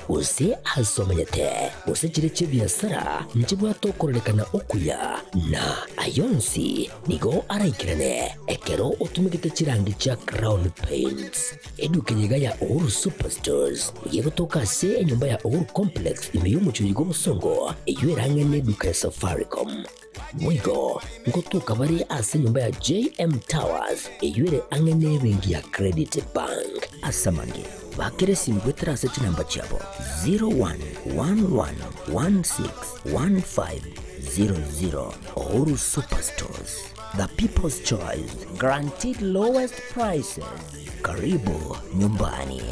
gose ase omenyete, gose chire chi'ebiasara nchibwate okororekana okuya, na ay'onsi nigo araikerane ekero otumegete chirangi chia Crown Paints. Eduka eye iga ya Uhuru Superstores nigo egotoka ase enyomba ya Uhuru Complex ime y'omochie oyo bw'obosongo, eyio ere ang'e n'eduka ya Safaricom. Boigo ngotoka bare ase enyomba ya JM Towers eyio ere ang'e n'ebenki ya Credit Bank. Ase amange, bakera esimi goetera ase chinamba chiabo 0111161500. Uhuru Superstores, the people's choice, guaranteed lowest prices. Karibu nyumbani.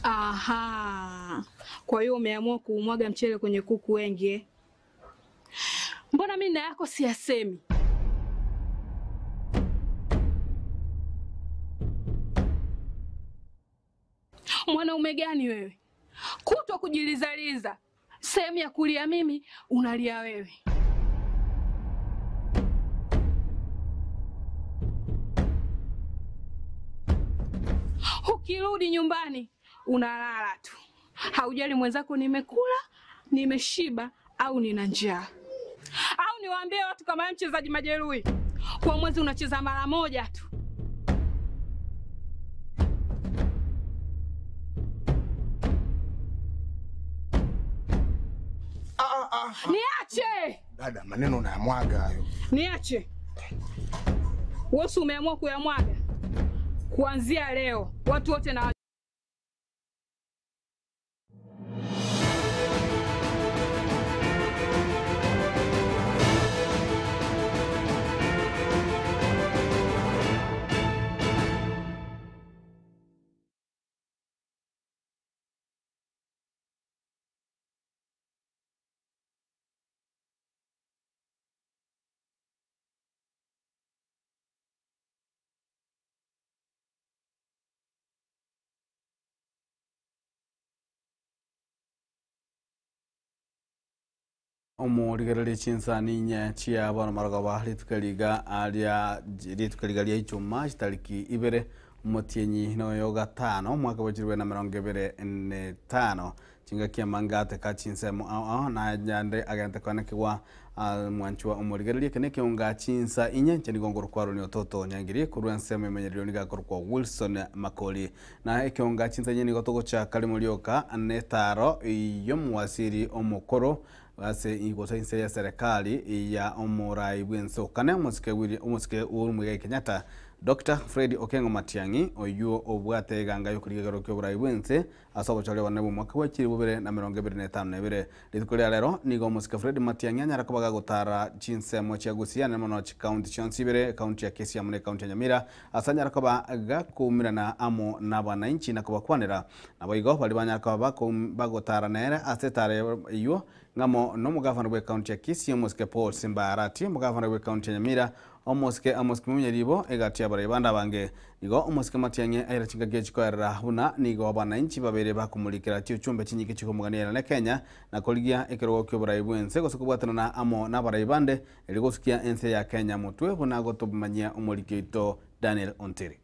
Aha, kwa hiyo umeamua kuumwaga mchele kwenye kuku wengi eh? Mbona mimi na yako siyasemi? Mwanaume gani wewe? Kutwa kujilizaliza, sehemu ya kulia mimi unalia wewe. Ukirudi nyumbani unalala tu, haujali mwenzako nimekula, nimeshiba au nina njaa. Au niwaambie watu kama wewe mchezaji majeruhi, kwa mwezi unacheza mara moja tu. Niache, Dada, maneno unayamwaga hayo. niache. Wewe si umeamua kuyamwaga? Kuanzia leo watu wote na Omorigereria chinsani inye chia bono marogoba rituko riga aria rituko riga ria ichuma chitariki ibere omotienyi noyo gatano omwaka bwa chirwe na mirongo ibere ne tano chingaki amangate ka chinsemo ao ao na nyande agente konekigwa mwanchwa omorigereria eke nekeunga chinsa inye nche nigo ngorokwarwo ni ototo nyangiri korwa ensemo emenyererio niga akorokwa Wilson Makori na ekeunga chinsa inye nigo togochaka rimo rioka netaro yomuwasiri omokoro ase igosa inse ya serikali ya omorai bwense okane omosike omosike Uhuru Muigai Kenyatta Dr. Fred Okengo Matiang'i oyuo obwate eganga yokorigegero kia oborai bwense ase obochori obonene bwa omwaka bwa chiri bobere na mirongo ebere na etano na ebere. Rituko ria rero nigo omosike Fred Matiang'i anyara koba gagotara chinsemo chia Gusii ane mono chikaunti chionsi ibere ekaunti ya Kisii amo na ekaunti ya Nyamira ase anyara koba gakuumirana amo na abananchi na kobakwanera. Nabo igo baria banyara koba bagotara nere ase etara eywo ng'amo na omogavana bwa ekaunti ya Kisii omosike Paul Simba Arati, omogavana bwa ekaunti ya Nyamira omosike Amos Kimunya egati abarai bande abange. Nigo omosike Matiang'i aira chingaki echikoerera buna nigo abananchi babere bakomurikera chiuchumbe chinyinge chikomoganiera na Kenya na korigia ekerogo kia oborai bwense gose kobwatanana amo na abarai bande eri gosukia ense ya Kenya motwe buna gotomanyia omoriki oito Daniel Ontiri.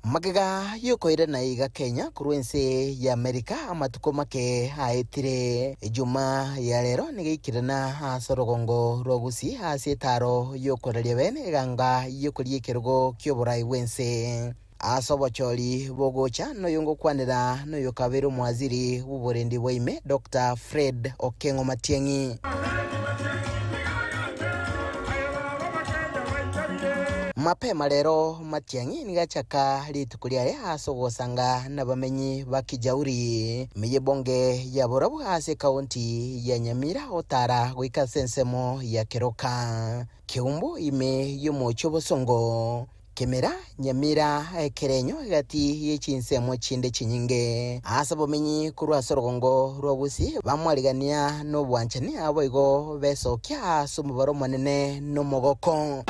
Magega yokoire na iga Kenya korwa ense ya America amatuko make aetire ejuma ya rero nigeikirana ase orogongo rwa Gusii ase etaro yokoreria bene eganga yokoria ekerogo kia oborai bwense ase obochori bogocha noyo ngokwanera noyo kabere omwaziri bw'oborendi bwa ime Dr. Fred Okengo Matiang'i. Mapema rero Matiang'i nigo achaka rituko riaye ase ogosanga nabamenyi ba Kijauri, ime y'ebonge ya Borabu ase ekaunti ya Nyamira otara goika ase ensemo ya Keroka, Keumbu ime y'omochie o Bosongo, Kemera, Nyamira, Ekerenyo egati ye chinsemo chinde chinyinge. Ase abomenyi korwa ase orogongo rwa Gusii bamwarigania nobwanchani aboigo besokia ase omobaro omonene nomogoko.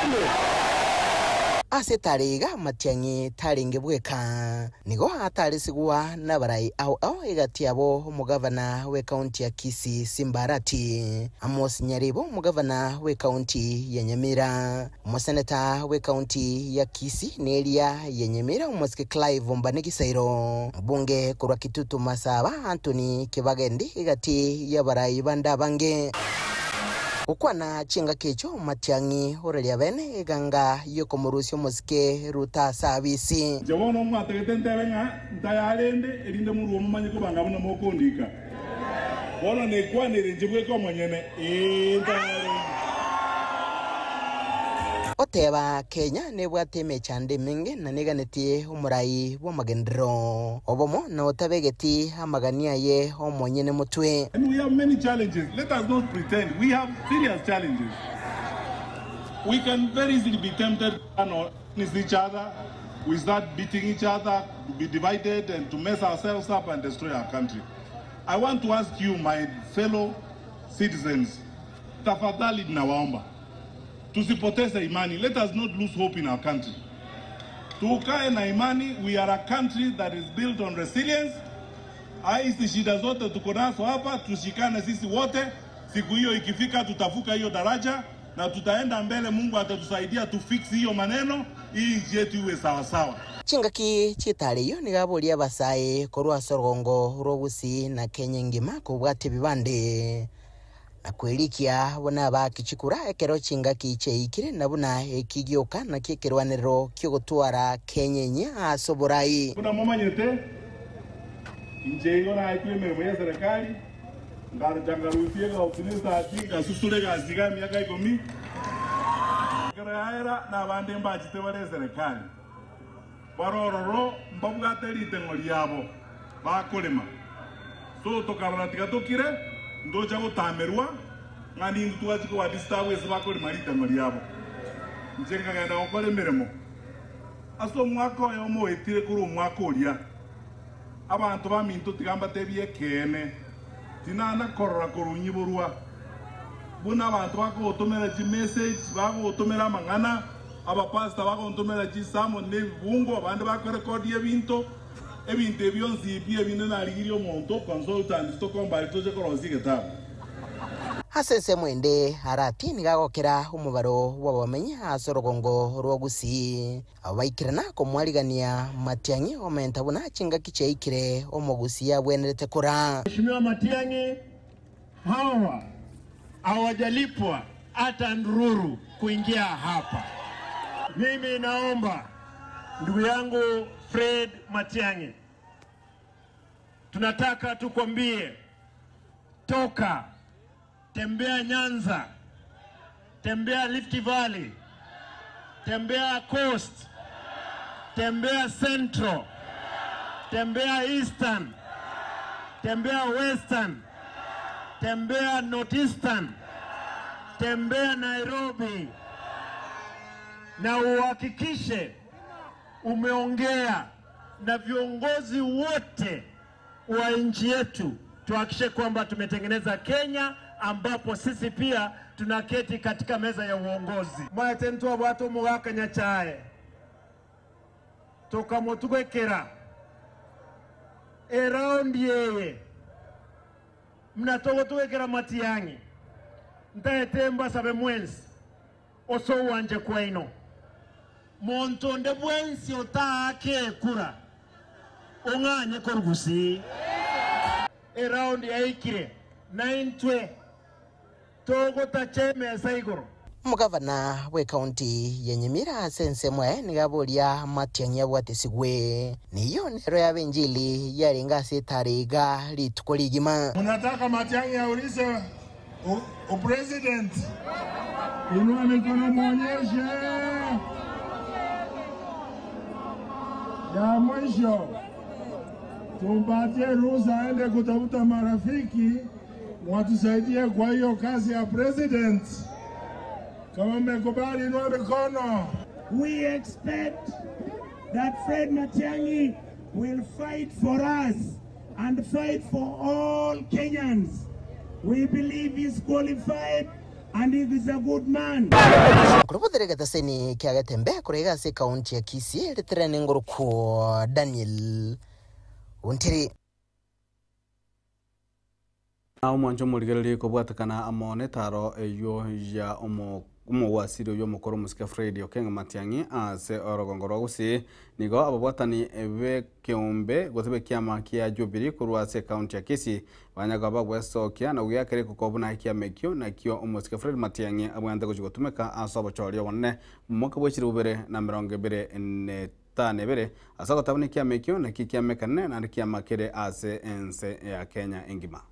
Ase tare iga Matiang'i tarenge bweka, nigo ataresigwa nabarai ao ao egati yabo omogavana bw'ekaunti ya Kisii Simba Arati, Amos Nyaribo omogavana bw'ekaunti ya Nyamira, omoseneta bw'ekaunti ya Kisii neria ya Nyamira omosike Clive Ombane Gisairo, omobunge korwa Kitutu Masaba Anthony Kibagendi egati y'abarai bande abange. Gokwana chingaki echio Matiang'i oreria bene eganga y'okomorusia omosike Ruto ase abisi. Inche bono mwatagete ntebe ng'a ntayarende, erinde morue momanye kobanga buna mokondika. Bono nekwanere inche bweka omonyene, ee, ntayarende. Oteba, Kenya nebwate emechando emenge na neganetie omorai bw'amagenderero obomo na otabegeti amagani aye omonyene motwe. And we have many challenges. Let us not pretend. We have serious challenges. We can very easily be tempted to turn against each other. We start beating each other, to be divided, and to mess ourselves up and destroy our country. I want to ask you, my fellow citizens, tafadhali nawaomba, tusipoteze imani. Let us not lose hope in our country. Tukae na imani. We are a country that is built on resilience. Hizi shida zote tuko nazo hapa, tushikane sisi wote. Siku hiyo ikifika, tutavuka hiyo daraja na tutaenda mbele. Mungu atatusaidia tufix hiyo maneno, hii nchi yetu iwe sawasawa. Chingaki chitare iyo nigo aboria abasae korwa ase orogongo rwa Gusii na Kenya engima kobwata ebibande na kwerikia buna bakichikura ekero chingaki chiaikire na buna eki gioka naki ekerwanerero kiogotwara Kenya enye ase oborai. Buna momanyete, inche igo naetwe emeremo ya serikali, nkarucha nkarusia egausi na esati, ngasusura egasi iga emiaka ikomi. Ekero yaera, nabande mbachete bare eserekari, bare ororo mbabwate riteng'o riabo bakorema. So tokarora tiga tokire, ntocha gotamerwa, ng'a nintwe twachia kobadisturb ase bakorema riteng'o riabo. Inche nkagenda gokora emeremo. Ase omwaka oyomo oetire korwa omwaka oria, abanto baminto tiga mbatebie ekeene, tinana korora korunyiborwa buna abanto bakogotomera chimessage, bakogotomera amang'ana, abapastor bagotomera chisermon na ebibungo, abande bakorekodia ebinto, ebinto ebio nsibi ebinde narigirie omonto consultant tokombari toche korosia egetabu. Ase ensemo ende Arati nigo agokera omobaro bw'abamenyi ase orogongo rwa Gusii baikirana komwarigania Matiang'i omenta buna chingaki chiaikire omogusii abwenerete kora. Mheshimiwa Matiang'i, hawa hawajalipwa hata ndururu kuingia hapa. Mimi naomba ndugu yangu Fred Matiang'i, tunataka tukwambie, toka, tembea Nyanza, tembea Rift Valley, tembea Coast, tembea Central, tembea Eastern, tembea Western, tembea Northeastern, tembea Nairobi na uhakikishe umeongea na viongozi wote wa nchi yetu, tuhakikishe kwamba tumetengeneza Kenya ambapo sisi pia tunaketi katika meza ya uongozi. Mwete ntwabwate omogaka Nyachae tokamotugekera eraundi yeye mnatogotugekera Matiang'i ntaete mbasabe mwensi oso wanje kwaino monto onde bwensi otaake ekura ong'anye korugusi eraundi yaikire naintwe togotacha emesa igoro. Omogavana bw'ekaunti ya Nyamira ase ensemo yaye nigo aboria Matiang'i abwate esigwe niyo nero yaba enjili yarenge ase etare iga rituko rigima. Munataka Matiang'i aulize upresident? Inua mikono muonyeshe. Ya mwisho, tumpatie ruhusa aende kutafuta marafiki watusaidie kwa hiyo kazi ya president. Kama mmekubali, inua mikono. We expect that Fred Matiang'i will fight for us and fight for all Kenyans. We believe he's qualified and he is a good man. Kurubuthere gataceni kia Getembe kuraiga ase kaunti ya Kisii ritirene ngũrũkũ Daniel Ontiri. Na omwancho omorigereria kobwatekana amo netaro eyo ya omogwasiri oyo omokoro omosike Fred Okengo Matiang'i ase orogongo rwa Gusii nigo ababwatani bekeombe gose bekiama kia Jubilee korwa ase ekaunti ya Kisii banyaga bagwesokia na gogiakera ekoko buna ekiama ekio nakio omosike Fred Matiang'i abwenerete gochi gotumeka ase obochori obonene omwaka bwa 2025 ase ogotaba na ekiama ekio nakio ekiama ekenene naende kiama kere ase ense ya Kenya engima.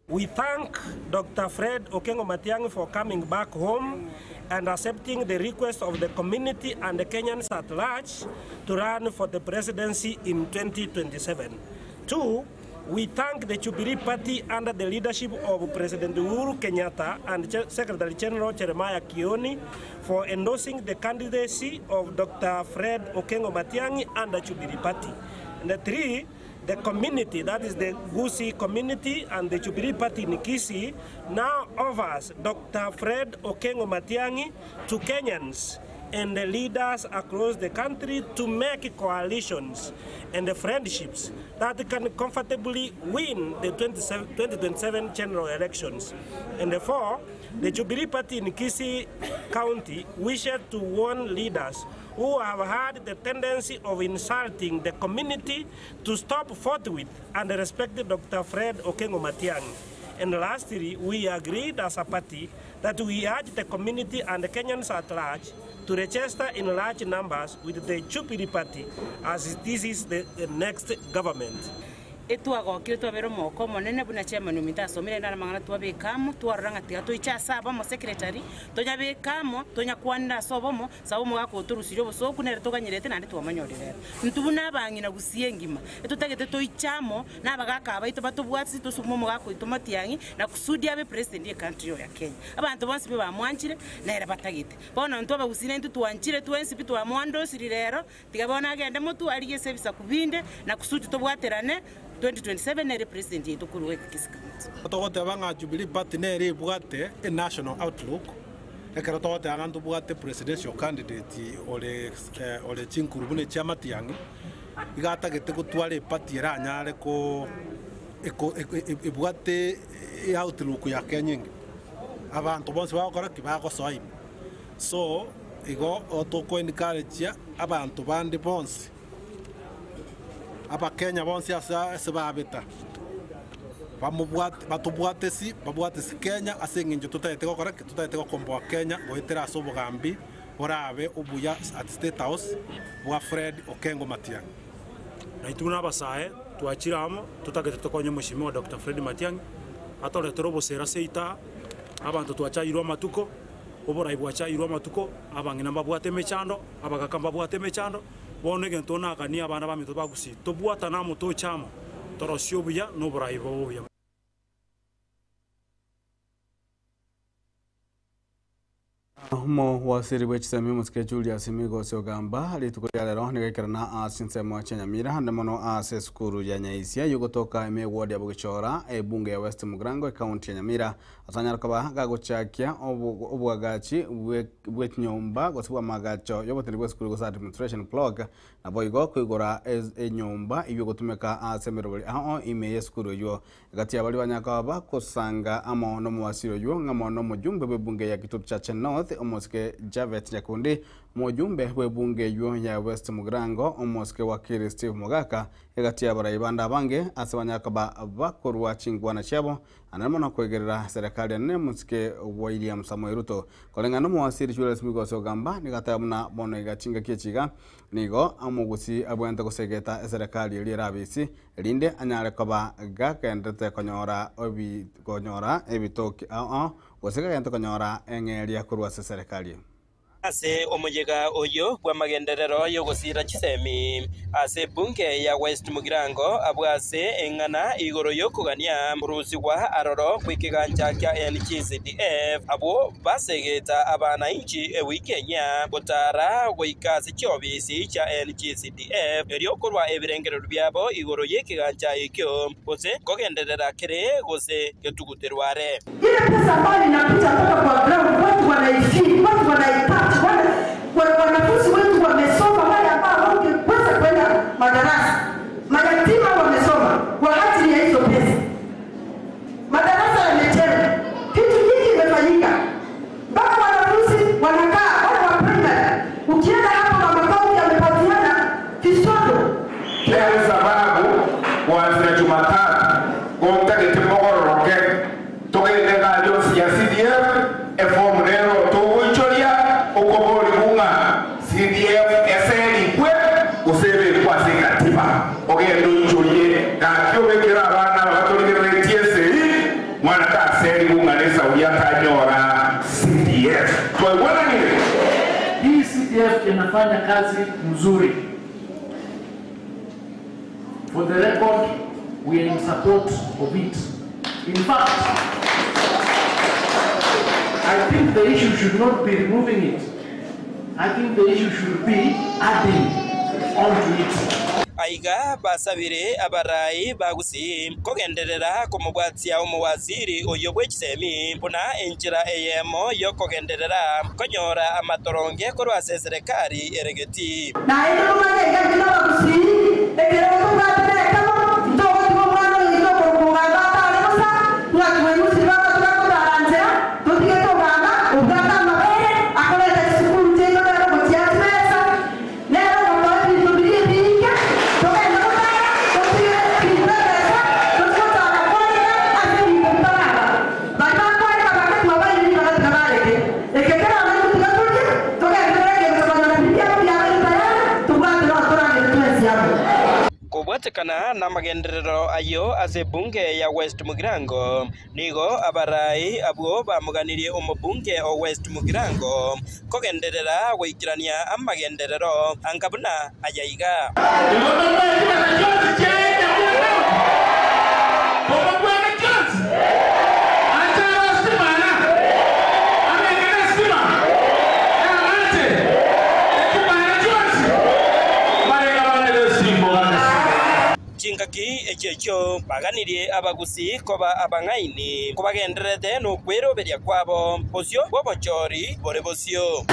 We thank Dr. Fred Okengo Matiang'i for coming back home and accepting the request of the community and the Kenyans at large to run for the presidency in 2027. 2, we thank the Jubilee Party under the leadership of President Uhuru Kenyatta and Secretary General Jeremiah Kioni for endorsing the candidacy of Dr. Fred Okengo Matiang'i and the Jubilee Party. And 3, the community, that is the Gusii community and the Jubilee Party in Kisii, now offers Dr. Fred Okengo Matiang'i to Kenyans and the leaders across the country to make coalitions and the friendships that can comfortably win the 2027 general elections. And therefore, the Jubilee Party in Kisii County wishes to warn leaders who have had the tendency of insulting the community to stop forthwith and respect Dr. Fred Okengo Matiang'i. And lastly, we agreed as a party that we urge the community and the Kenyans at large to register in large numbers with the Jubilee Party as this is the next government. Etwagokire twabere omoko omonene buna chairman ominto asomire nare amang'ana twabeka amo twarora ng'a tiga toiche ase abamo secretary tonyabeka amo tonyakwanera ase obomo sababu omogaka otorusirie obosoku nere toganyerete naende twamonyorire ere. Intwe buna abang'ina Gusii engima etotagete toiche amo na abagaka abaito batobwatisi tosukume omogaka oito Matiang'i na kusudi abe president ye country oyo ya Kenya. Abanto bonsi pi bamwanchire nere batagete. Bono intwe abagusii naintwe twanchire twensi pi twamwandosiri rero tiga bono agende motwe arigie ase ebisaku binde na kusudi tobwaterane 2027 nere president yetu korwa Kisii County. Togoteba ng'a Jubilee Party nere ebwate e national outlook ekero togoteba ng'a ntobwate presidential candidate ore ore chinkuru buna chia Matiang'i iga atagete gotwara eparty eranyare ko ebwate outlook ya Kenya engima abanto bonsi bagokora ki bagosoa ime so igo toko encourage abanto bande bonsi abakenya bonsi ase ase babeta bamobwate batobwatesi babwatesi Kenya ase eng'encho totagete gokora ki totagete gokomboa Kenya goetera ase obogambi borabe obuya at State House bwa Fred Okengo Matiang'i. Na intwe buna abasae twachire amo totagete tokonye omosimi wa Dr. Fred Matiang'i atoretere obosera ase eita abanto twachairwe amatuko oborai bwachairwe amatuko abang'ina mbabwate emechando abagaka mbabwate emechando bono egento nagania abana baminto ba Gusii tobwatane amo toche amo torosie obuya na oborai bobe obuya. Omowasiri bwe chisemi omosike Julius Migosi Ogamba rituko ria rero nigoikerana ase ensemo chia Nyamira ande mono ase esukuru ya Nyaisia yogotoka ime eward ya Bogichora ebunge ya West Mugirango ekaunti ya Nyamira ase anyare koba gagochakia obwagachi bwe chinyomba gose bwa amagacho y'obotindi bwa esukuru gose administration block nabo igo koigora enyomba eywo gotumeka ase emeroberi ao ime ya esukuru eywo gati abari banyaka bakosanga amo n'omowasiri oyo ng'amo n'omojumbe bw'ebunge ya Kitutu Chache North omosike Javet Nyakundi omojumbe bw'ebunge eywo ya West Mugirango omosike wakili Steve Mogaka egati abarai bande abange ase banyaka bakorwa chingwana chiabo anene mono kwegerera serikali ene mosike William Samoei Ruto koreng'ana n'omowasiri Julius Migosi Ogamba nigateba buna bono iga chingaki echiga nigo omogusi abwenerete gosegeta eserikali eria erabisi erinde anyare koba gagendete konyora konyora ebitoki ao gose gagendete konyora eng'eria korwa ase serikali. Ase omoyega oyio bw'amagenderero y'ogosiira chisemi ase ebunge ya West Mugirango abwo ase eng'ana igoro y'okogania korusigwa aroro gw'ekegancha kia NGCDF abwo basegeta abanainchi ewiki enyia gotara goika ase chiobisi chia NGCDF erio korwa ebirengererio biabo igoro y'ekegancha ekio gose kogenderera kere gose getuguterwe are. Ile pesa ambayo inapita mpaka kwa ground, watu wanaifeel, watu wanaipata, wanafunzi wetu wamesoma, wale ambao hawangeweza kwenda madarasa, mayatima wamesoma kwa ajili ya hizo pesa. Madarasa yamejengwa, vitu vingi imefanyika, mpaka wanafunzi wanakaa wale wa primary. Ukienda hapo mama kaunti amepatiana visodo Leo sababu kuanzia Jumatatu gontagete mogororoke tugende ngari ya CDF efomu rero tuguichoria ukobori bunga CDF eserikwe gusebekwa ase katiba ogende oichorie gaki obekera abana batorigereretie eseri mwana taseri bunga ne saudi atanyora CDF twaigwananire. Hii CDF inafanya kazi mzuri. For the record, we are in support of it. In fact, I think the issue should not be removing it. I think the issue should be adding onto it. Aiga basabire abarai bagusii kogenderera komobwatia omowaziri oyo bw'echisemi buna enchera eyemo yokogenderera konyora amatoronge korwa ase eserekari eregeti. Kobwatekana na magenderero ayo ase ebunge ya West Mugirango nigo abarai abwo bamuganirie omobunge o West Mugirango kogenderera goikerania amagenderero anga buna ayaiga. Chingaki echio baganirie abagusi koba abang'aini kobagenderete nokweroberia kwabo bosio bwobochori bore bosio.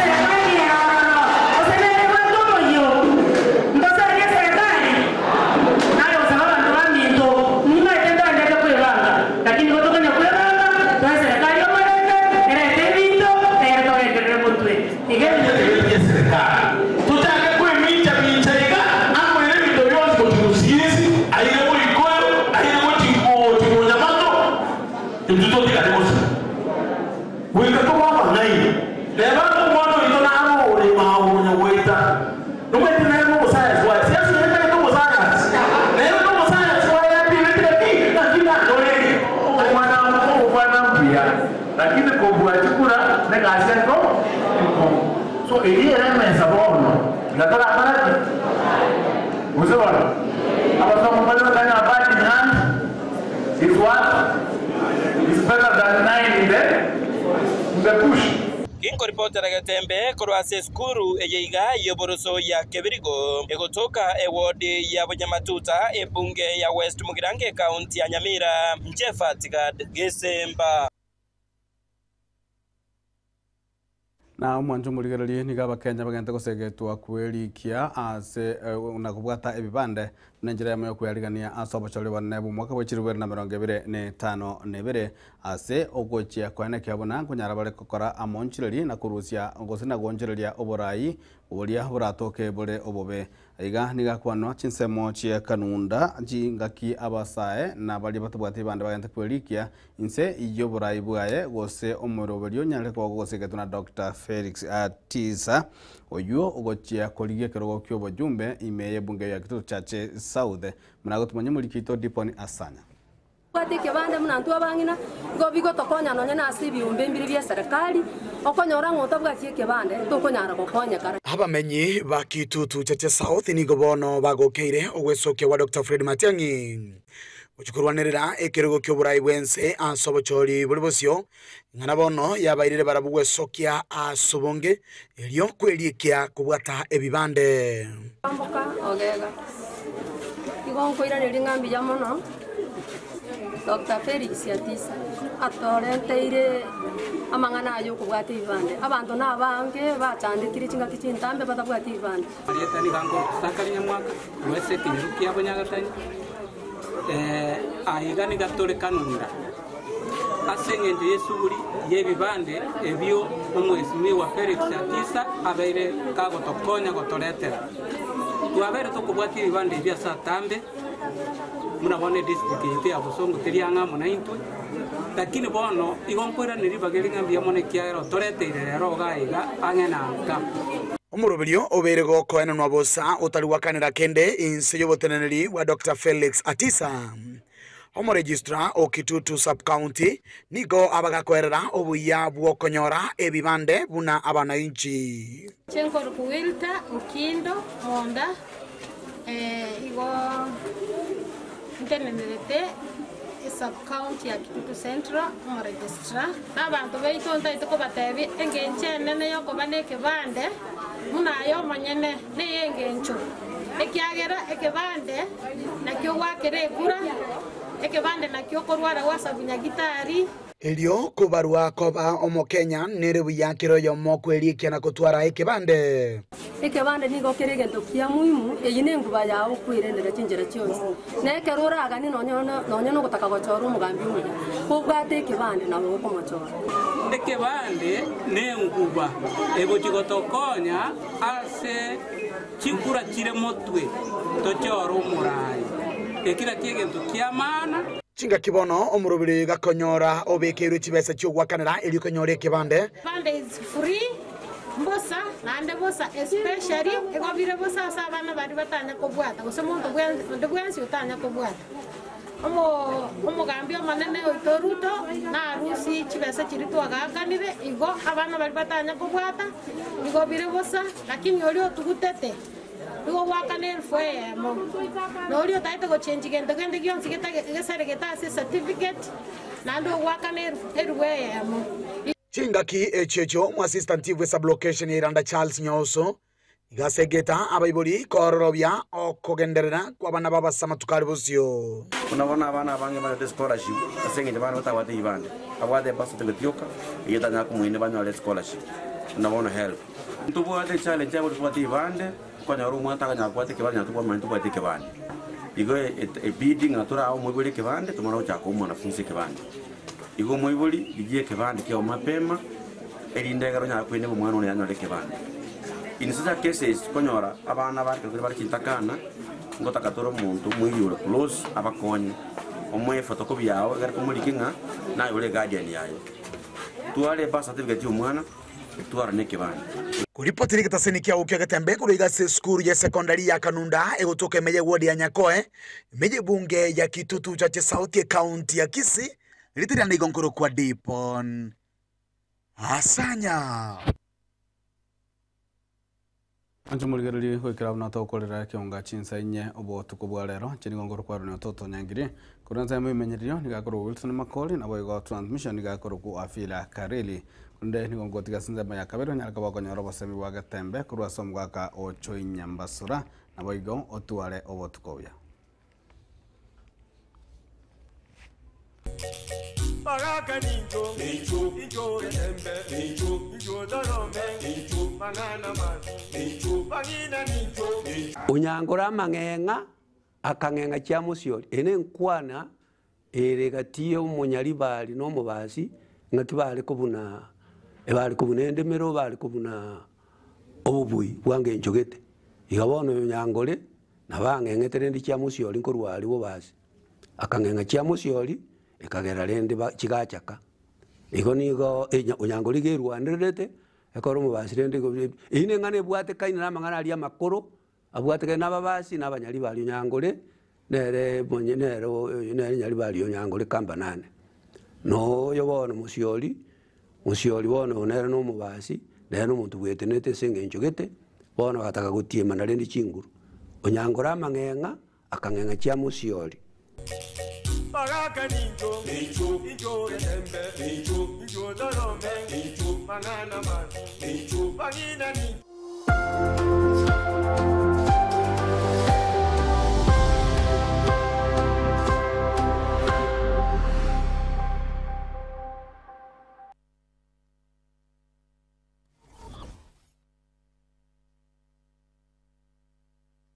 Lakini kobua chikura negasia ko so eri eremesa bono ngatara baraki uzobona abasoma bale bakanya bad in hand is what is better than nine in the bush. Ginkoripotera Getembe korwa ase esukuru eyeiga yoboroso ya Kebirigo egotoka ewodi ya Bunyamatuta ebunge ya West Mugirango county ya Nyamira Njefa Tigad Gesemba. Na omwancho omorigererie nigo abakenya bagente gosegetwa kwerikia ase na kobwata ebibande na enchera yamo yokoyarigania ase obochori bonene bwa omwaka bwa 2025 ase ogochia koenekia buna nkonyara bare gokora amonchireri na korusia gose na goonchereria oborai oboria boratoke bore obobe. Aiga nigo akwanwa chinsemo chia kanunda chingaki abasae na baria batabwate ebibande bagente kwerikia inse y'oborai bwaye gose omoroberio onyare koba gosegetwa na Dr. Felix Atisa oywo ogochia korigia ekerogo kia obojumbe ime y'ebunge ya Kitutu Chache South. Muna gotumanya omorikito Dipon Asanya. Bwate ekebande buna intwe abang'ina, nigo bigotokonya nonya nase ebiombe mbire bia eserekari, okonyora ng'a otabwati ekebande tokonyara gokonyekana. Abamenyi ba Kitutu Chache South nigo bono bagokeire ogwesokia gwa Doctor Fred Matiang'i gochia korwanerera ekerogo ki'oborai bw'ense ase obochori bore bosio, ing'ana bono yabairire barabwo gwesokia ase obonge erio kwerikia kobwata ebibande. Kwamboka ogega. Igo nkoiraneria ng'a mbuya mono Doctor Felix Atisa atorenteire amang'ana aya okobwata ebibande. Abanto nabange bachandekire chingaki chintambe batabwati ebibande. Erieta nigo nkorokwa Zachary Nyamwaka, korwa ase ekenyoro kia Bonyagatani, aiga niga tore Kanunda. Ase engencho y'esuguri y'ebibande ebio Omwesimigwa Felix Atisa abeire kagotokonya gotoretera. Twabeire tokobwatia ebibande ebio ase atambe, buna bono edistrict yaito ya Bosongo teri ang'e amo naintwe, lakini bono igo nkoiraneria ribaga eri ng'a mbuya mono ekiagera otoreteire rero iga aiga ang'e na nka. Omoroberio obeire gokoenanwa bosa otari gwakanera kende inse y'oboteneneri bwa Doctor Felix Atisa. Omoregistrar o Kitutu Sub-County nigo abagakoerera obuya bw'okonyora ebibande buna abanainchi. Chenkoruku Wilta Okindo Monda, igo ntenenerete esub-county ya Kitutu Central, omoregistrar. Na abanto baito ntaete kobatebia engencho enene y'okoba nekebande buna aye omonyene ney'engencho, ekiagera ekebande nakio gwakera ekura, ekebande nakio okorwara gwasabu nyagitari. Erio kobarwa koba Omokenya nere buya kera oyomo kwerikia na kotwara ekebande. Ekebande nigo kere egento kia muhimu, eyio nenguba yao okwerendera chinchera chionsi. Na ekero oraganie nonya nogotaka gochora omogambi omuya, kobwate ekebande nabo okomochora. Ekebande nenguba egochia gotokonya ase chikura chire motwe tochore omorai. Eki nakio egento ki'amaana. Chingaki bono omorobiri gakonyora obekeirwe chibesa chi'ogoakanera erio konyora ekebande. Ekebande is free. Mbosa, naende bosa, especially igo bire bosa ase abana baria batanya kobwata, gose monto onde bwensi otanya kobwata. Omo omogambi omonene oito Ruto narusie chibesa chiria twagaakanire, igo abana baria batanya kobwata, igo bire bosa, lakini oria otugutete, igo goakana elfu eyemo. Na oria otagete gochenji gento kende gionsi getage gesaregete ase ecertificate, naende ogoakana elfu elfu eyemo. Chingaki echio echio omoasistanti bwe sub-location ya Iranda Charles Nyaoso nigo asegeta abaibori koororobia okogenderera kw'abana b'abase amatuko are bosio. Buna bono abana abange banyorete escholarship ase engencho abana batabwate ebibande, babwate ebirth certificate yoka eyio etanyara komoina banyore escholarship buna bono helb. Ntobwate echallenge yabo tobwate ebibande, okonyora omwana takonyara kobwata ekebande onye tobwamanya tobwate ekebande. Igo ebidi ng'a torae omoibori ekebande tomanye gochaka koa omwanafunsi ekebande. Igo omoibori, rigia ekebande kiao mapema, erinde ekero onyare koenigwa omwana one yanyore ekebande. In such a cases, konyora abana bare ekero bare chintakana, ngotaka tore omonto omoiri ore close abakonye, omoe efotokopi yao egere komorike ng'a naye ore eguardian yaye. Tware ebirth certificate ya omwana. Twara nekebande. Koripoti rigetaseni kiao kia Getembe korwa iga ase esukuru ye secondary ya Kanunda egotoka ime ye ward ya Nyakoe, ime ye bunge ya Kitutu Chache South ekaunti ya Kisii, rita riane igo nkorokwa Dipon Asanya. Inche morigererie goikera buna tokorera ekeonga chinsa inye obotuko bwa rero, inche nigo nkorokwa Aaron Ototo Nyangiri, korwa ensemo y'emenyerero nigo akorokwa Wilson Makori, naboigo transmission nigo akorokwa Afila Kareli. Onde nigo ngotiga ase ensemo ya kabere onyare koba okonyora obosemi bwa getembe korwa ase omogaka o Choi Nyambasura, naboigo otware obotuko obuya. Onyangore amang'eng'a, akang'eng'a chiamosiori. Eye nenkwana ere gati y'omonyaribari na omobasi, ng'aki bare kobuna ebare kobuna endemero, bare kobuna obobui bwa ngencho gete. Iga bono onyangore Nabo ang'eng'ete rende chiamosiori nkorwa aria bobasi, akang'eng'a chiamosiori, ekagera rende ba chigachaka. Igo nigo enya onyango riga erwanererete, ekero omobasi rende igo eyio neng'ana ebwatekaine na amang'ana aria amakoro, abwatekaine na ababasi na abanyari baria onyangore. Nere monye nere oyo nere Nyaribari Onyango ore Kambanane. Na oyo bono Mosiori, Mosiori bono oyo nere na omobasi, nere na omonto bwetenenete ase eng'encho gete, bono agataka gotiemana rende chinguru. Onyango ore amang'eng'a, akang'eng'a chia Mosiori. Bagaka nincho, incho getembe, incho torome, mang'ana mabi, bang'ina nincho.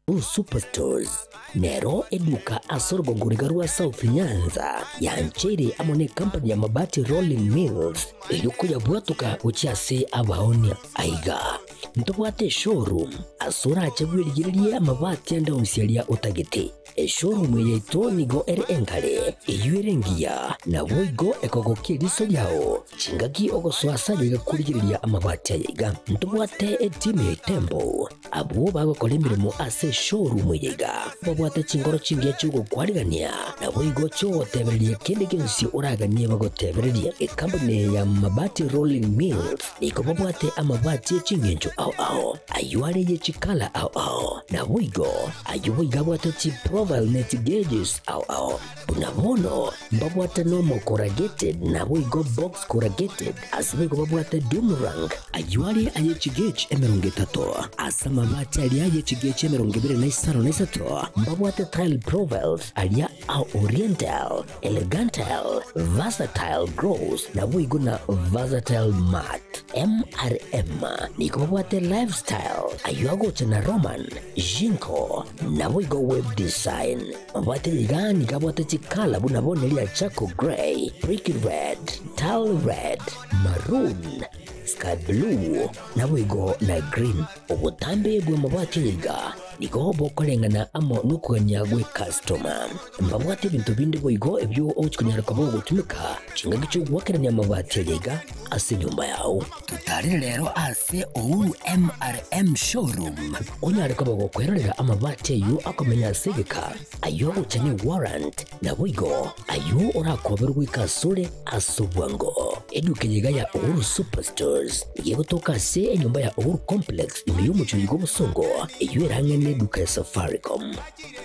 Blue Superstores nero eduka ase orogongo riga rwa South Nyanza yancheire amo ne company ya Mabati Rolling Mills erio koyabwatoka gochia ase abaonia. Aiga ntobwate eshowroom ase orache bwerigererie amabati ande onsi aria otagete. Eshowroom eye yaito nigo ere enkare, eyio ere engiya, naboigo ekogokia eriso riao chingaki ogosoa ase ayaiga korigereria amabati ayaiga. Ntobwate etimu ya Itembo Abwo bagokora emeremo ase eshowroom eye iga babwate chinkoro chingiya chi'ogokwarigania, naboigo chi'ogotebereria kende gionsi oraganie bagotebererie. Ekampuni eye ya Mabati Rolling Mills nigo babwate amabati e ching'encho ao ao, ayio are ye chikala ao ao, naboigo ayio boigo abwate chiprofile ne chigauges ao ao. Buna bono mbabwate normal corrugated naboigo box corrugated, ase boigo babwate doomerang. Ayio are aye chigauge 30, ase amabati aria aye chigauge 23 na 3, mbabwate tile profiles aria a oriental, elegantal, versatile gloss naboigo na versatile matte. MRM nigo babwate lifestyle, ayio agocha na Roman, Jinko, naboigo web design. Mabwate iga nigo abwate chikala buna bono eria charcoal grey, brick red, tile red, maroon, sky blue, naboigo na green. Obotambe bw'amabati aya iga nigo bokoreng'ana amo nokogania gw'ecustoma. Mbabwate ebinto binde boigo ebio ogochia konyara koba ogotumeka chingaki chi'ogoakerania amabati aya iga ase enyomba yao. Totarire rero ase Uhuru MRM Showroom onyare koba gokwerorera amabati ayio akomenya ase egeka, ayio agocha ne warrant, naboigo ayio orakoberwe goika asore ase obwango. Eduka eye iga ya Uhuru Superstores nigo egotoka ase enyomba ya Uhuru Complex ime y'omochie oyo bw'obosongo eyio erang'e neduka ya Safaricom.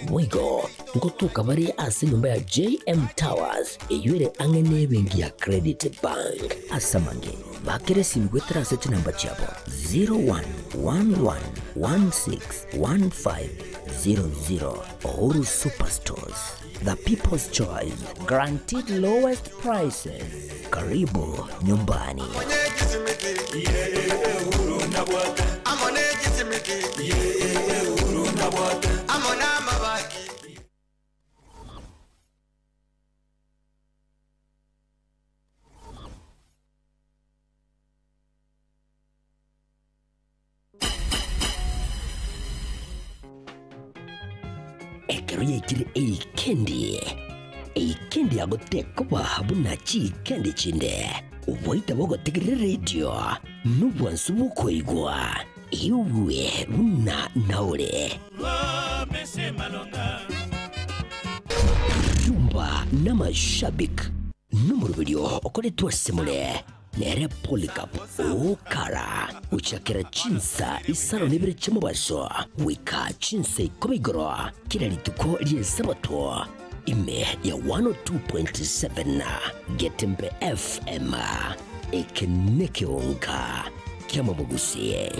Boigo ngotoka bare ase enyomba ya JM Towers eyio ere ang'e nebenki ya Credit Bank. Ase amange, bakera esimi goetera ase chinamba chiabo 0111161500. Uhuru Superstores, the people's choice, guaranteed lowest prices. Karibu nyumbani. Ekero yaikire eikendi, eikendi yago tekoba buna chiikendi chinde. Oboita bogotegerera eredio nobwansu bw'okoigwa, igwe buna naore. Rumba n'amashabik nomoroberio okoretwe ase more nere Polycarp Okara gochakera chinsa isano na ibere chi'omobaso goika chinsa ikomi igoro kera rituko ri'Esabato ime ya 102.7 Getembe FM. Eke nekeonka ki'amabogusie.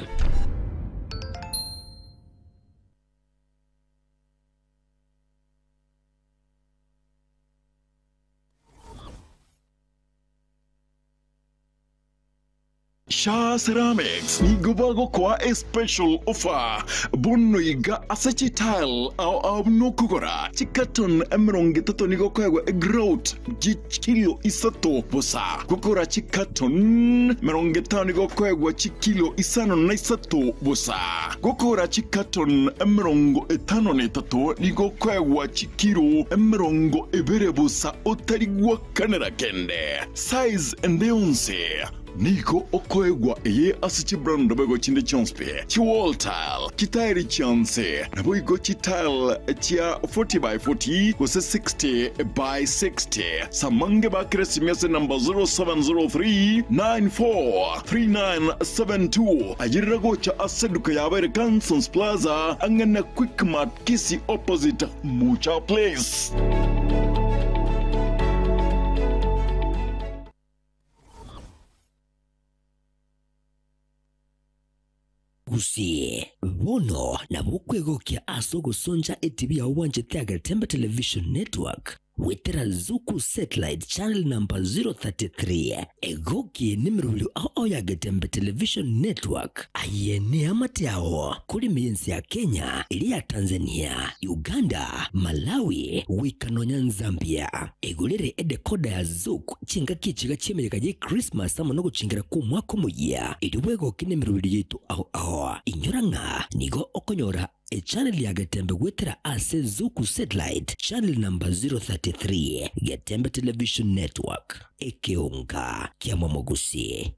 Shaa Ceramics nigo bagokoa a special offer bono iga ase chitile ao ao buna okogora chicarton 30 nigo okoegwa egrout chikilo isato bosa. Gokora chicarton 50 nigo okoegwa chikilo 53 bosa. Gokora chicarton 53 nigo okoegwa chikilo 20 bosa otari gwakanera kende. Size ende yonsi. Nigo okoegwa eye ase chibrand boigo chinde chionsi pi, chiwall tile, chitairi chionsi, naboigo chitile chia 40 by 40 gose 60 by 60. Samange bakire esimi ase number 0703 94 3972 ayerera gocha ase eduka yabo ere Cansons Plaza ang'e na Quickmart Kisii opposite Mucha Place. Gusii, bono nabo okwegokia ase ogosoncha etibi yao bwanchete Agetembe Television Network goetera Zuku Satellite Channel number 033. Egokie nemerobio ao ao ya Getembe Television Network. Aye neamate ao korime y'ense ya Kenya, eria ya Tanzania, Uganda, Malawi, goika nonya Nzambia. Egorere edecoder ya Zuku chingaki echiga chi'emeyega y'Ekrismasi amo nogochingera kw'omwaka omoyia, erio bwegoke nemerobio yaito ao ao. Inyora ng'a nigo okonyora echannel ya Getembe goetera ase Zuku Satellite channel number 033, Getembe Television Network, ekeonga kia Momogusi.